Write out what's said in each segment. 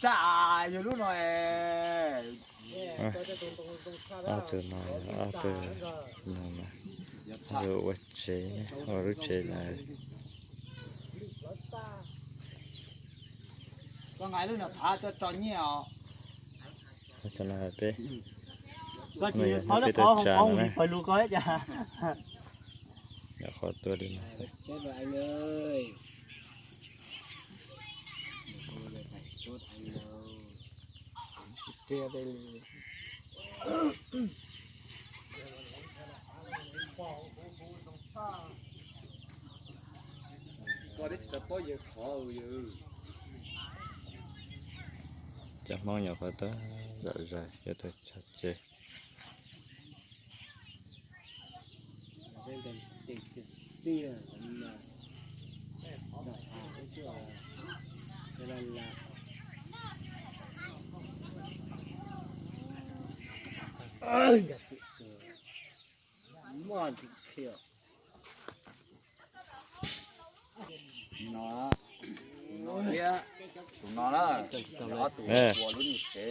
Tab yog lub no. Ob tug no, ob tug no mas yog ua tsev, ua lub tsev lawm. Peb, no yog peb tuaj tsa no na. Nyuam qhuav tuaj li no. Cov Hmoob nyuam qhuav tuaj zom zaws yuav tuaj tsa tsev.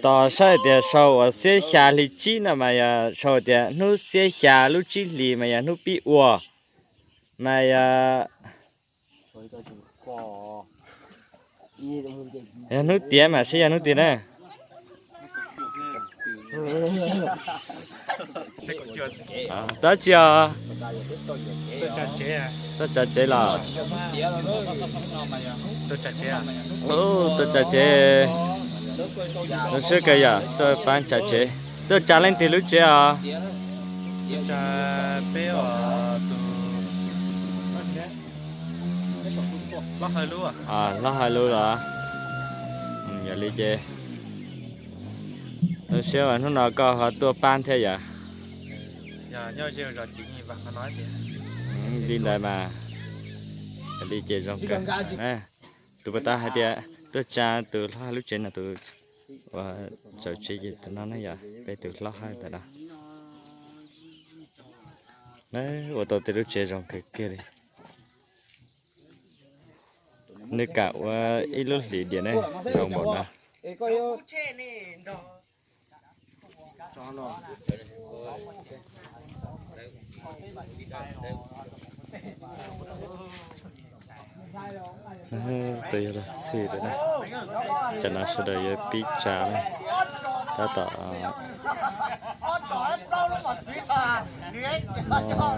Tos saib tias sau uas xiab xya hli tsib no mas yog sau tias hnub xiab xya lub tsib hlis mas yog hnub pib ua, mas yog, yog hnub tiav mas saib yog hnub twg na. Tab tsi os? Tuaj tsa tsev los? Tuaj tsa tsev. Zoo siab kawg yom, tuaj pab tsa tsev. Tuaj tsa leej twg lub tsev os? Hlob Hawj lub los? Yog li ces zoo siab hnub no koj ho tuaj pab thiab yom. Li ntawd mas, yog li ces zoo kawg. Tus puas tau hais tias tuaj tsa tus Hlob Hawj lub tsev no, tus uas tsaws tsev ces tus no ne yom, peb tus Hlob Hawj ntawm no. Ua tau tej lub tsev zoo kawg kiag li. Nws kam ua ib lub hlis diam ne, zoo npaum no. Tus yog los txhij lawm na. Tam no sawv daws yuav pib tsa na. Tab tom,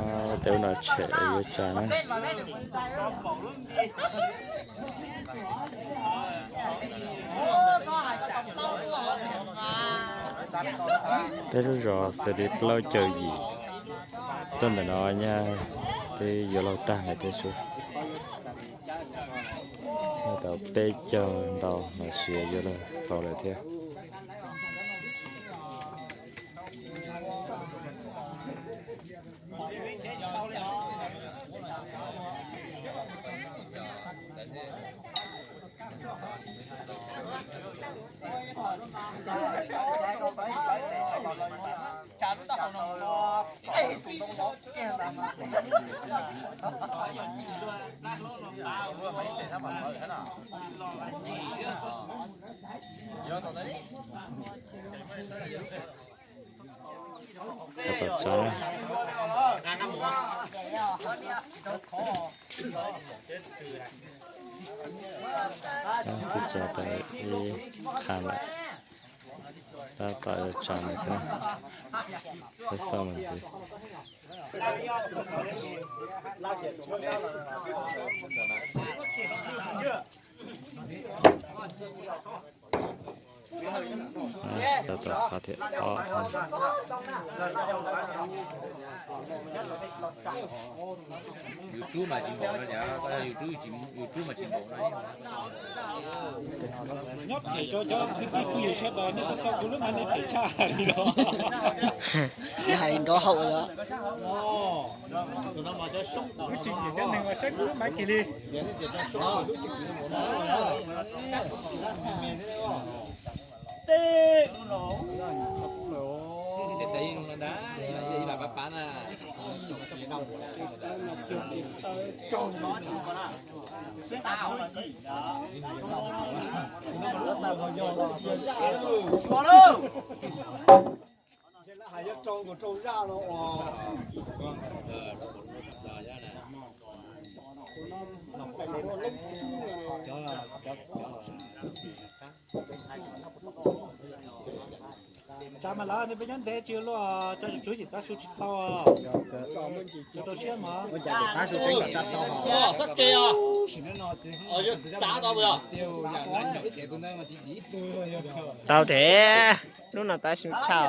no, tej ub no tshem yuav tsa na. Peb lub zos xws li plaub caug yim, tuaj ntawm no nyaj twb yuav laug tag lawm thiab xwb. Tau peb caug ntau los sis yuav luag txaus lawm thiab. Tab tom tsa, twb tsa tau ib qha lawm, tab tom yuav tsa mus thiab, peb xauj mus ntxiv. Tsa tom qhov thiab ob. YouTube mas tsis npaum no, YouTube mas tsis npaum no. Nyob phem rau cov kwv tij phooj ywg sawv daws, nej xav xav kuv lub maiv nej phem tshaj li los. Hais nkauj hau os. Kuv tsis nyiam cov neeg uas saib kuv lub maiv kiag li. Tsav mas lawv nej peb nyob ntev tsis luaj, tso tswv yim tav su tsis tau. Rau siab mog. Tau rhe, lub no tav su tshaj.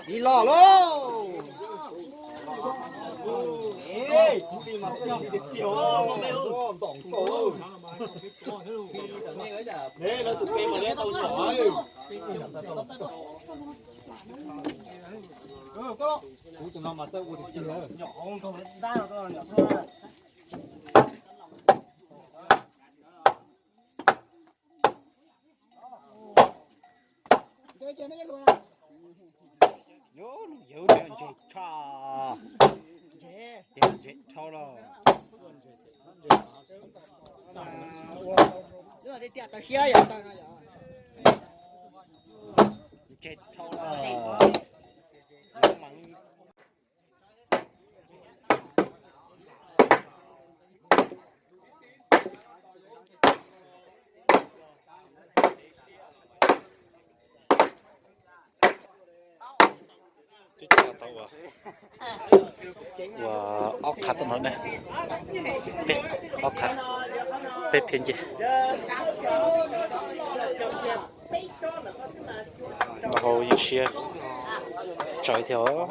Ib los lauj. Lawv tus pe mas lawv tau nyom. Kuv tus no mas txawj ua tus cig lawm. Yawg ntse tshaj, ces ntse dhau los. Ntse dhau los. Ua ob qha tom no ne, ob qha, peb phiab nce. Npaj hauv yeej siab tsawv thiab os.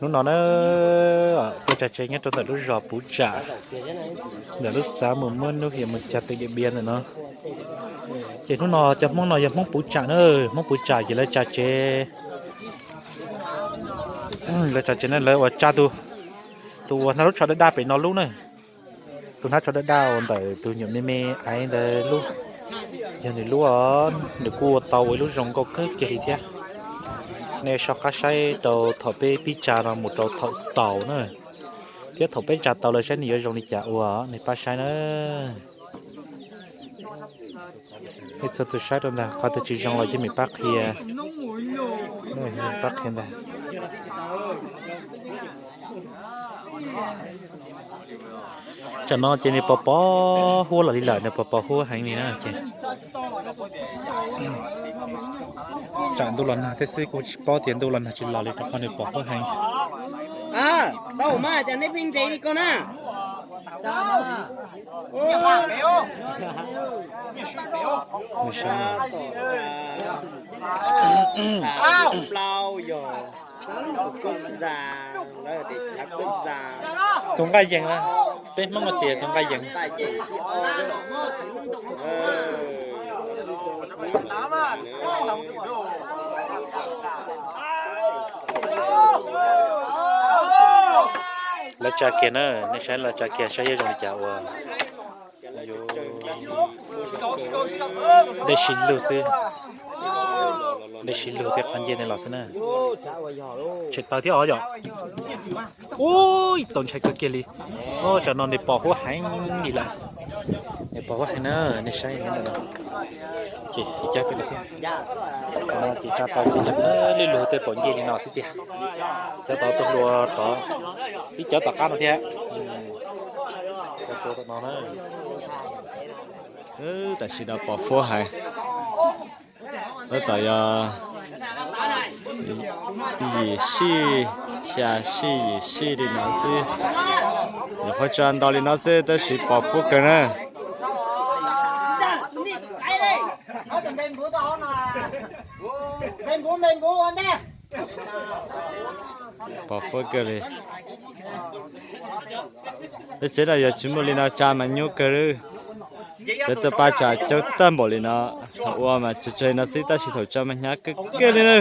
Hnub no na, tuaj tsav tsev nyob rau ntawm lub zos Puv Tsam, ntawm lub xav mus muab hnub hiam mus cog tes Diam Npiam ntawm no. Ces hnub no cov Hmoob no yog Hmoob Puv Tsam na, Hmoob Puv Tsam ces lawv tsav tsev, lawv tsav tsev na lawv ua tsa tus, tus uas hnab lub tsho daj daj pem no lub na. Tus hnab tsho daj daj uas ntawm tus nyuam me me aiv ntawd lub, yog nws lub os, nws kuj ua tau ua ib lub zoo nkauj kawg kiag li thiab. Nej soj qab saib rau thaum peb pib tsa no mus rau thaum xaus na, thiab thaum peb tsa tau lawm saib nws yuav zoo li cas ua, nej pab saib na. Nej txhua tus saib rau ntag, qhov twg tsis zoo los yeej meem pab qhia, pab qhia ntag. Tsam no ces nws pos pos huab los li lawm, nws pos pos huab heev li na ces. Tsam ntuj los nag thiab xwb, kuj tsis paub tias ntuj los nag tsis los li rau qhov nws pos huab heev. Tau mas, cas neb pheej ntse li ko na? Plaub yog koj zas, lawv tias chav koj zas. Tus nqaij yees na, peb Hmoob tias tus nqaij yees. Nqaij yees thib ob. Lawv tsa kiag na, nej saib lawv tsa kiag saib yuav zoo li cas uas dej sib lug xwb. Dej sib lug thiab qhov ncej nej los xwb na. Tseem tawv thiab os yom. Ui, txaus ntshai kawg kiag li. Ua tsam no nws pos huab heev li lawm. Nws pos huab heev na, nej saib no. Ces cab peb no thiab. No ces tsa tau ces lwj lug tej pom ncej li no xwb tiag. Cov tod tuaj hlua tod, ib cov tom qab no thiab. Tam sim no pos huab heev. Tab tom yog yim sij, xya sij yim sij li no xwb. Nyuam qhuav tsa ntau li no xwb tab sis pos huab kawg na. Pos huab kawg li. Tej tsev no yog tsis muaj li no tsa mas nyuaj kawg. Lawv tuaj pab tsa coob tag npaum li no, thaum ua mas tsawg tsawg no xwb tab sis thaum tsa mas hnyav kawg kiag li na.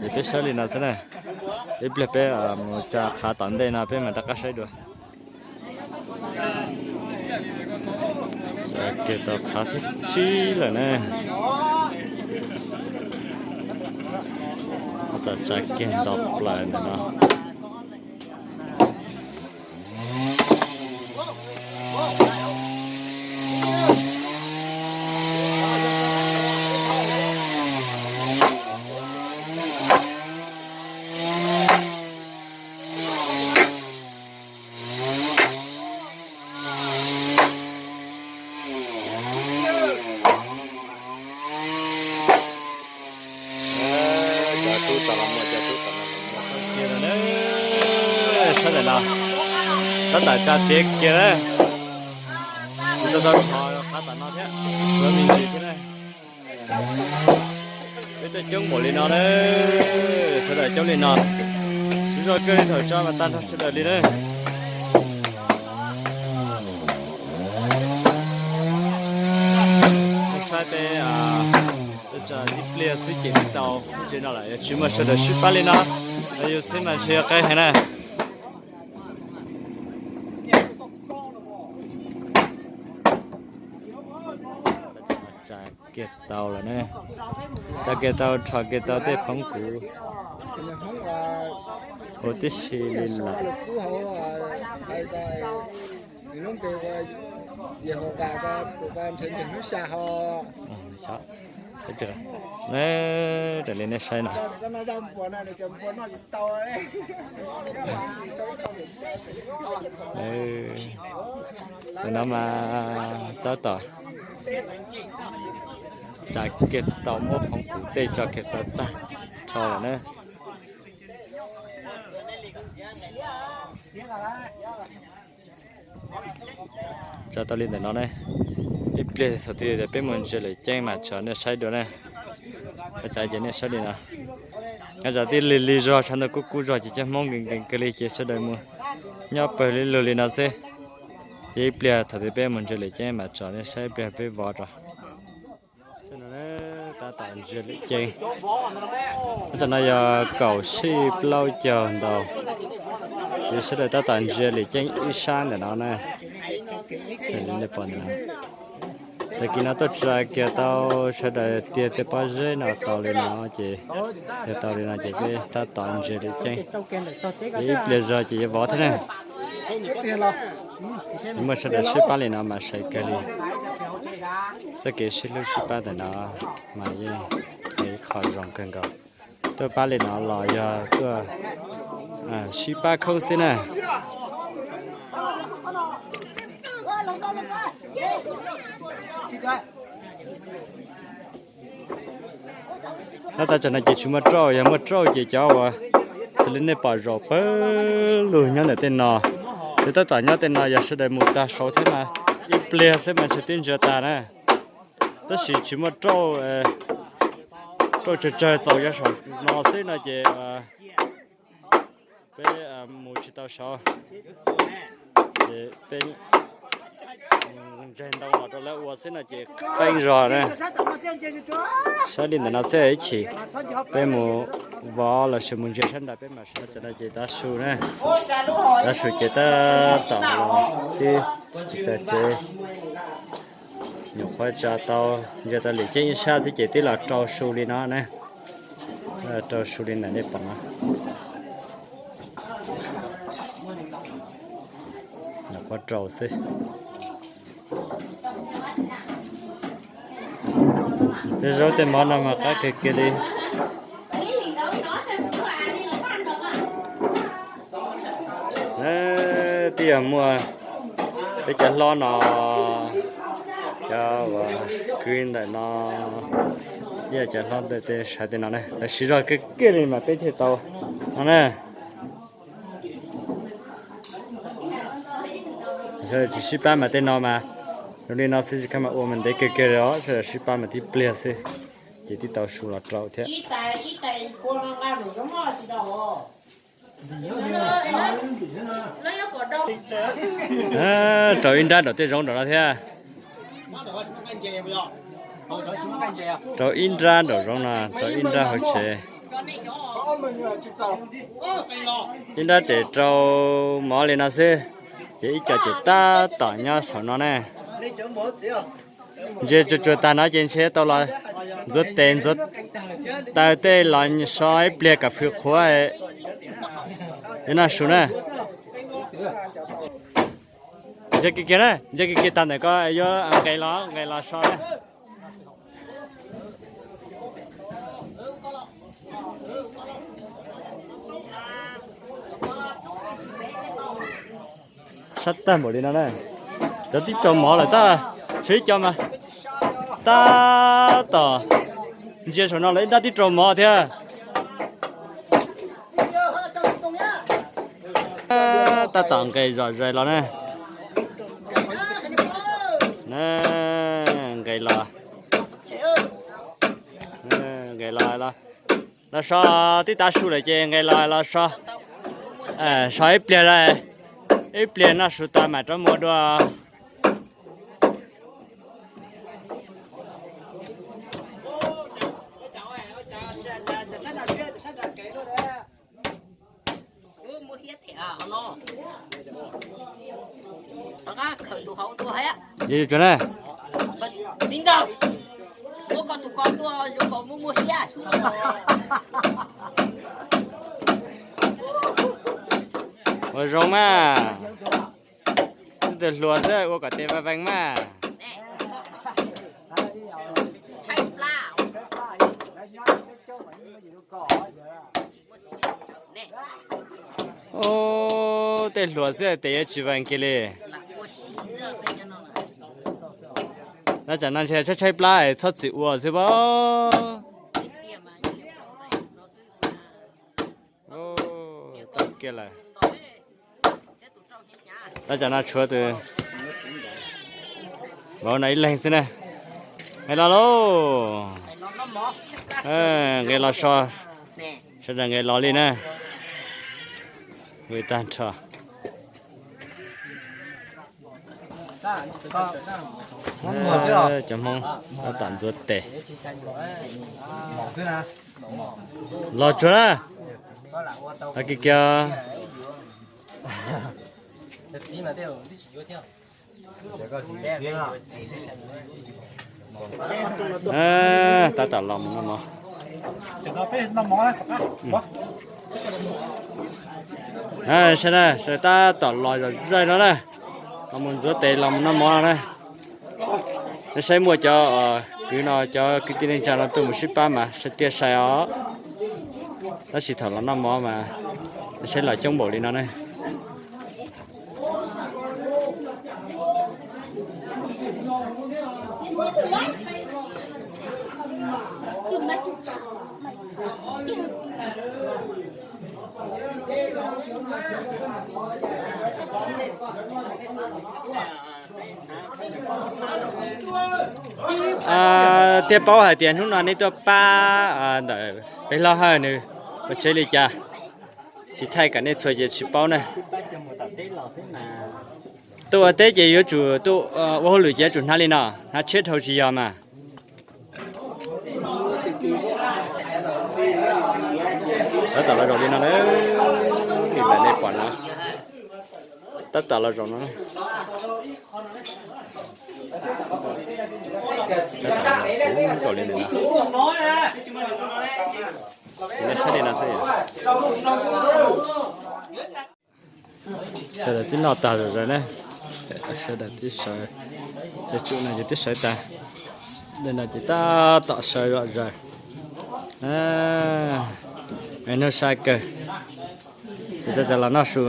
Ces peb saib li no xwb na. Ib pliag peb mus tsa qhav tom ntej no peb mam rov qab saib dua. Tsa kiag tau qhav thib tsib lawm na. Tab tom tsa kiag nto plaws ntawm no. Cov tub tom los muaj, cov tub tom no los muaj. Sawv daws no, tab tom tsa tiav kiag na. Kuv tau tau qhov qab tom no thiab, tsuav me ntsis thiab na. Peb coob coob npaum li no na, sawv daws coob li no. Zoo kawg li thaum tso mas tag nrho sawv daws li na. Saib peb, peb tso ib pliag xwb ces twb tau, tsev no lawm yog tsis muaj sawv daws sib pab li no, yus xwb mas ntshe yuav qab heev na. Tsa kiag tau lawm ne, tsa kiag tau, rho kiag tau tej qhoov kuv huv tib si li lawm. Raws li nej saib no, no mas tab tom tsa kiag tau, muab qhoov kuv tej tso kiag tau tag nrho lawm na. Tso tau li ntawm no ne, ib pliag thaum twg peb mus ntsia lwm ceeb mas tso nej saib dua ne. Ua cas ces nej saib li no, ua cas tib lig lig zog, tshav ntuj kub kub zog ces cov Hmoob nkees nkees kawg li ces sawv daws mus nyob pawg li lug li no xwb. Ces ib pliag thaum twg peb mus ntsia lwm ceeb mas tso nej saib ib pliag peb vov rau. Tab tom ntsia lwm ceeb, tam no yog kaum sij plaub caug ntau, ces sawv daws tab tom ntsia lwm ceeb ib sab ntawm no na. Xws li nej pom ntawm no, tag kis no tuaj tsa kiag tau sawv daws tiag tiag pob zeb no tau li no ces, tiag tau li no ces peb tab tom ntsia lwm ceeb. Ces ib pliag zog ces yuav vov thiab ne. Muaj sawv daws sib pab li no mas sai kawg li. Txoj kev sib hlub sib pab ntawm no mas yeej yog ib qho zoo kawg nkaus. Tuaj pab li no los yog tuaj sib pab khoob xwb na. Tab tom tseem no ces tsis muaj rauj, yog muaj rauj ces cov uas xws li nej pom zaum pawg lug nyob ntawm tej no, ces tab tom nyob tej no yog sawv daws mus tag saud thiab mas ib pliag xwb mas ntshe twb ntsia tas na. Tab sis tsis muaj rauj, rauj tsawg tsawg txaus yog saum no xwb no ces peb mus tsis tau saud. Ces peb ntsaig ntoo los rau lawv ua xwb no ces qeeb zog na. Saib li ntawm no xwb ib chim peb mus vov los sis mus ntsia sab nraud peb mam sab cov no ces tav su na. Tav su ces tab tom los tib txag cev. Nyuam qhuav tsa tau, ntsia tau lwm ceeb ib sab xwb ces twb los rau su li no na. Rau su li ntawm nej pom no. Nyuam qhuav rau xwb. Tej zaub tej mov no mas qab kiag kiag li. Twb yog muaj peb cov hlob no, cov uas kwv ntawm no, ib yog cov hlob tej sawv tej no na, lawv siv zog kiag kiag li mas peb thiaj tau no na. Tsis sib pab mas tej no mas zoo li no xwb tsis kaj mas ua mas ntev kiag kiag li os, sib pab mas tib pliag xwb ces twb tau su los rau thiab. Rau ib nrab nraum tej zoov nraum no thiab. Rau ib nrab nraum zoov no, rau ib nrab hauv tsev. Ib nrab ces rau mov li no xwb, ces ib co ces tab tom nyob saum no ne. Ntsia tsuag tsuag tag no ces ntshe tau los ntxuav tes ntxuav taw tej los so ib pliag kom fwv qhuav. Yuav noj su na. Ntsia kiag kiag na, ntsia kiag kiag tag ntawm ko yuav nqes los, nqes los so na. Sab tag npaum li no na. Cov tib rau mov lawm tab sis cov mas tab tom ntsia saum no lawv ib nrab tib rau mov thiab. Tab tom nqes zom zaws los na. Nqes los, nqes los, los so tib tav su lawm ces nqes los los so, so ib pliag, ib pliag noj su tas mam rov mus dua. Ua zoo mas, tus hluas xwb ua kom tes vee vee mas. Tej hluas xwb tes yuav tsis vee kiag li. Tab tsam no ntshe tshaib tshaib plab txhob txwm ua xwb pob. Tau kiag lawm. Tab tsam no tshuav tus vauv no ib leeg xwb na. Nqes los lauj. Nqes los so, sawv daws nqes los li na. Vwm tag nrho. Cov Hmoob tab tom ntxuav tes. Los tsuag na. Kiag kiag. Tab tom los mus noj mov. Saib na, sawv tab tom los zom zaws no na, los mus ntxuav tes los mus noj mov no na. Nej saib muaj cov kwv no, cov kwv tij neej tsa no tuaj mus sib pab mas sai tiaj sai os. Tab sis thaum los noj mov mas nej saib los coob npaum li no ne. Thiaj paub hais tias hnub no nej tuaj pab ntawm peb hlob Hawj nws ua tsev li cas. Tsis thaij kom nej txhua ces tsis paub na. Tuaj ua teb ces yuav tsum tuaj ua hauj lwm ces yuav tsum hnav li no, hnav tshiab dhau tsis yog mas. Tab tom los zaum li no na, li ntawm nej pom no. Tab tom los zaum no. Tab tom los zaum li ntawm no. Ces nej saib li no xwb. Sawv daws twb noj tag zom zaws na. Sawv daws twb sawv, cov tswm no ces twb sawv tag. Ntawm no ces tab tom sawv zom zaws. Hnub sai kawg, ces tab tom los noj su.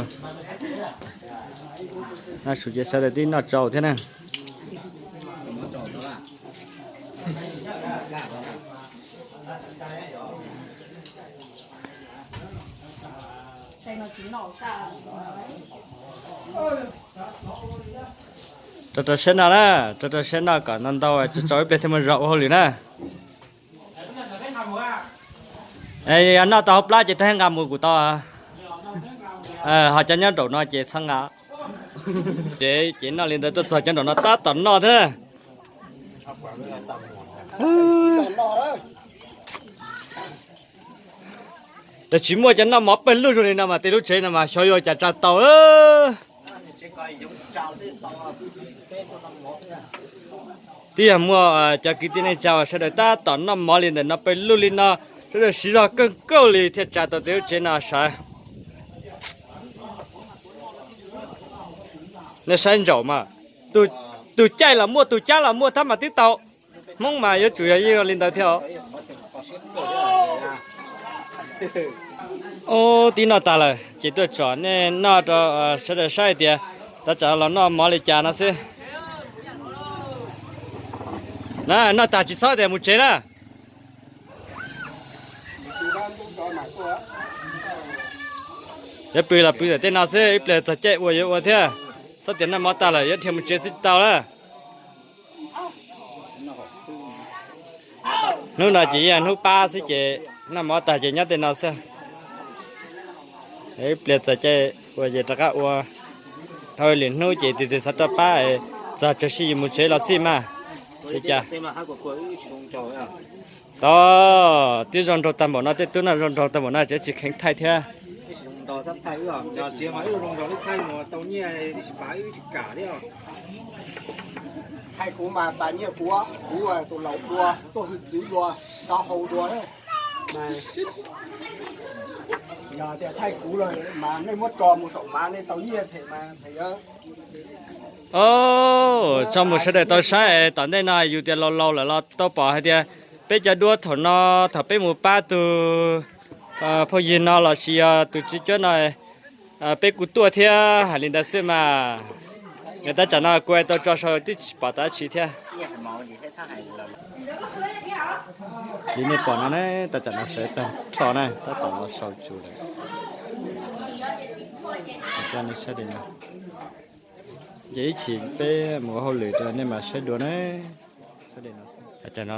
Noj su ces sawv daws twb noj tsau thiab na. Rau rau siab noj na, rau rau siab noj kom ntau ntau, tsis tsaus ib pliag thiaj mus zaum ua hauj lwm na. Yog noj tau hauv plab ces tau nqa mus kuv tau. Ho cov nyob nraum no ces txhob nqa. Ces, ces noj li ntawd tuaj txog cov nraum no tab tom noj thiab. Yog tsis muaj cov noj mov pawg lug zoo li no mas tej lub tsev no mas xyov yuav cas tsa tau. Twb yog muaj cov kwv tij neej tsa uas sawv daws tab tom noj mov li ntawm no pawg lug li no, sawv daws siv zog kawg nkaus li thiaj tsa tau tej lub tsev no sawv. Nej saib ntsaum mas, tus caij los muaj, tus cab los muaj tab mas twb tau. Hmoob mas yuav tsum yog yeej li ntawd thiab os. Ub, twb noj tag lawm ces tuaj tsom nej noj rau sawv daws saib hais tias tab tom los noj mov li cas no xwb. Na, noj tag tsis txhob tias mus tsev na. Yuav pw los pw ntawm tej no xwb, ib pliag txog caij ua yuav ua thiab. Txhob tias noj mov tag lawm yuav dhia mus tsev xwb tsis tau na. Hnub no ces yog hnub pab xwb ces noj mov tag ces nyob tej no xwb. Ib pliag txog caij ua ces rov qab ua. Dhau lwm hnub ces tias txiv xav rau pab, txog tsaws sij mus tsev los xij mas. Li cas? Tod, twb zoo nraug tag npaum no, tej tub no zoo nraug tag npaum no tseem tsis kheev thaij thiab. Thaij kuv mas tas nyiaj kuv, kuv tus laus dua, tuaj hwj txwv dua, rov hau dua. Yog tias thaij kuv lawm mas nej muab tso mus saum mas nej tau nyiaj them mas them. Tso mus sawv daws tau saib, tom ntej no yus tias laus laus lawm los tau pom hais tias peb cov duab thaum no, thaum peb mus pab tus phooj ywg no los sis yog tus tswv cuab no, peb kuj tuaj thiab hais li ntawd xwb mas. Tab tom no kuv tau tso sau twb tsis pom dab tsi thiab. Li nej pom no ne, tab tom no sawv tag nrho na, tab tom no sau tsus lawm. Ces ib chim peb mus hauj lwm rau nej mas saib dua na. Tab tom no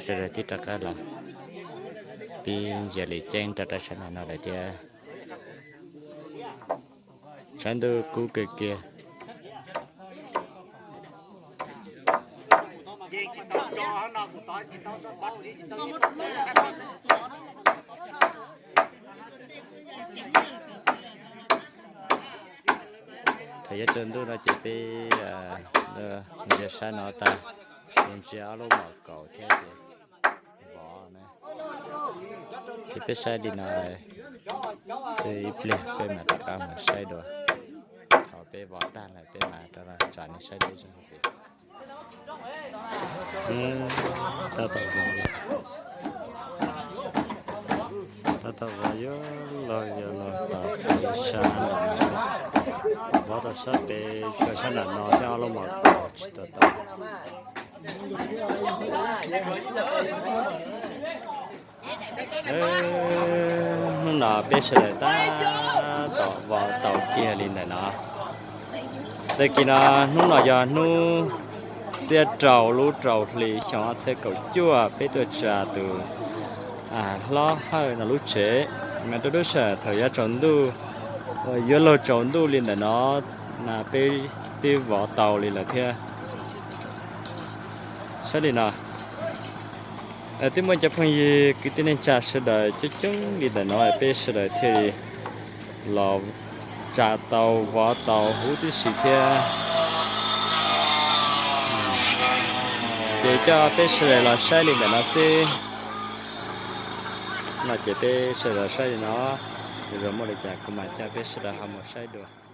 sawv daws twb rov qab los pib ntsia li ceeb rau rau sab nram no lawm thiab. Tshav ntuj kub kawg kiag. Thaum yuav tsaus ntuj no ces peb ntsia sab no tas, ntsia ob lub mom kaum thiab ces vov na. Ces peb saib li no xwb, ib pliag peb mam rov qab mus saib dua. Thaum peb vov tag lawm peb mam rov los tsom nej saib dua ib zaug xwb. Tab tom vov, tab tom vov yuav los yuav los tom sab nram no, vov tom sab pem tsuas sab nram no thiab ob lub mom kaum tsis tau tau. Hnub no peb sawv daws tab tom vov tau kiag li ntawm no. Tag kis no, hnub no yog hnub xiab rau lub rau hli xyoo ob txhiab kaum cuaj, peb tuaj tsa tus hlob Hawj no lub tsev. Mas rau lub sij hawm thaum yuav tsaus ntuj, yuav luag tsaus ntuj li ntawm no, mas peb twb vov tau li lawm thiab. Saib li no, twb muaj cov phooj ywg kwv tij neej tsa sawv daws coob coob li ntawm no, peb sawv daws thiaj li los tsa tau vov tau huv tib si thiab. Ces coj peb sawv daws los saib li ntawm no xwb. No ces peb sawv daws los saib li no, yog muaj li cas kuv mam coj peb sawv daws ho mus saib dua.